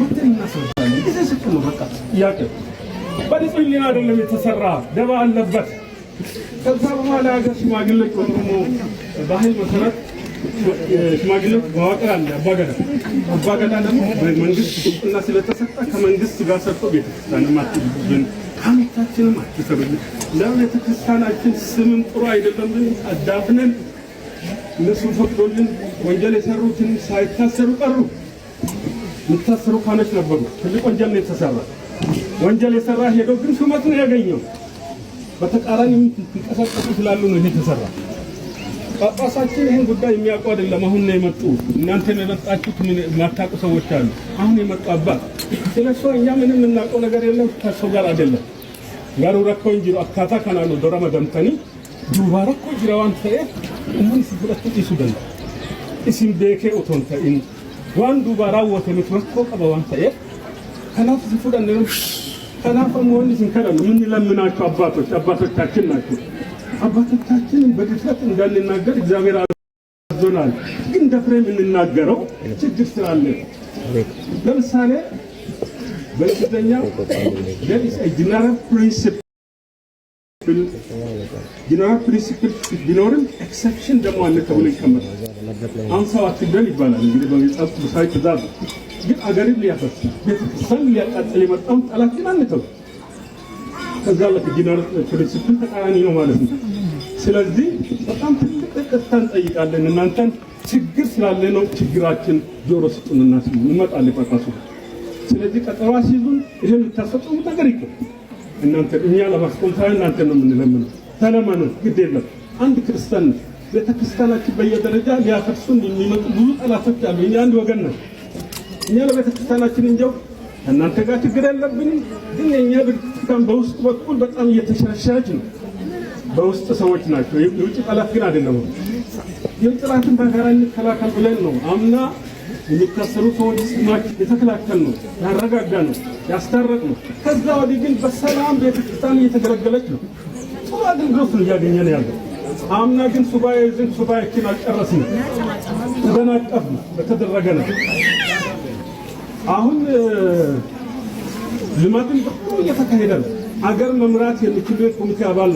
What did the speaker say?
መተን እናስረዳለን። ጊዜ ስጡ ነው በቃ ጥያቄ። በንጹህ ሕሊና አይደለም የተሰራ፣ ደባ አለበት። ከዛ በኋላ ሀገር ሽማግሌዎች በኦሮሞ ባህል መሰረት ሽማግሌዎች መዋቅር አለ። አባገዳ፣ አባገዳ ደግሞ በመንግስት እውቅና ስለተሰጠ ከመንግስት ጋር ሰርቶ ቤተክርስቲያንም አትይዙብን፣ ካህኖቻችንም አትሰሩብን፣ ለቤተክርስቲያናችን ስምም ጥሩ አይደለም ብለን አዳፍነን እነሱ ፈቅዶልን ወንጀል የሰሩትን ሳይታሰሩ ቀሩ። የሚታሰሩ ካህኖች ነበሩ። ትልቅ ወንጀል ነው የተሰራ። ወንጀል የሰራ ሄዶ ግን ሹመት ነው ያገኘው። በተቃራኒ የሚንቀሳቀሱ ስላሉ ነው ይሄ የተሰራ። ጳጳሳችን ይህን ጉዳይ የሚያውቁ አይደለም። አሁን ነው የመጡ። እናንተም የመጣችሁት የማታውቁ ሰዎች አሉ። አሁን የመጡ አባት ስለ እሱ እኛ ምንም የምናውቀው ነገር የለም። ከሰው ጋር አይደለም። Garuu rakkoon jiru akkaataa kanaan odoo ramadamtanii duubaa rakkoo jira waan ta'eef uummanni si fudhachuu dhiisuu danda'a. Isin beekee otoo hin ta'in waan duubaa raawwatametu rakkoo qaba waan ta'eef kanaaf si fudhanne. Kanaaf ammoo inni isin kadhannu የምንለምናቸው አባቶች አባቶቻችን ናቸው። አባቶቻችንን በድፍረት እንዳንናገር እግዚአብሔር አዞናል። ግን ደፍረን የምንናገረው ችግር ስላለ ለምሳሌ በእንግሊዝኛ there is a general principle። General principle ቢኖርም exception ደግሞ አለ ተብሎ ይቀመጣል። አሁን ሰው አትግደል ይባላል እንግዲህ በመጽሐፍ ቅዱሳዊ ትእዛዝ ነው። ግን አገርን ሊያፈርስ፣ ቤተክርስቲያን ሊያቃጥል የመጣውን ጠላት ግን አንተው። ከዛ ለ general principle ተቃራኒ ነው ማለት ነው። ስለዚህ በጣም ትልቅ ይቅርታ እንጠይቃለን። እናንተን ችግር ስላለ ነው። ችግራችን ጆሮ ስጡንና ስሙ። እንመጣለን ጳጳሱ። ስለዚህ ቀጠሮ አስይዙን። ይሄ የምታስፈጽሙት ነገር ይቅር። እናንተ እኛ ለማስቆም ሳይሆን እናንተ ነው የምንለምነው። ተለመኑ፣ ግድ የለም። አንድ ክርስቲያን ነው። ቤተክርስቲያናችን በየደረጃ ሊያፈርሱን የሚመጡ ብዙ ጠላቶች አሉ። እኛ አንድ ወገን ነን። እኛ ለቤተክርስቲያናችን እንጀው ከእናንተ ጋር ችግር የለብንም። ግን የእኛ ቤተክርስቲያን በውስጥ በኩል በጣም እየተሸረሸረች ነው። በውስጥ ሰዎች ናቸው። የውጭ ጠላት ግን አይደለም። የውጭ ጠላትን በጋራ እንከላከል ብለን ነው አምና የሚታሰሩ ሰዎች ስማች የተከላከል ነው፣ ያረጋጋ ነው፣ ያስታረቅ ነው። ከዛ ወዲህ ግን በሰላም ቤተክርስቲያን እየተገለገለች ነው። ጥሩ አገልግሎት ነው እያገኘን ያለው። አምና ግን ሱባኤ ይዘን ሱባኤችን አልጨረስንም፣ ተደናቀፍን በተደረገ ነው። አሁን ልማትን በጣም እየተካሄደ ነው። አገር መምራት የሚችሉ የኮሚቴ አባል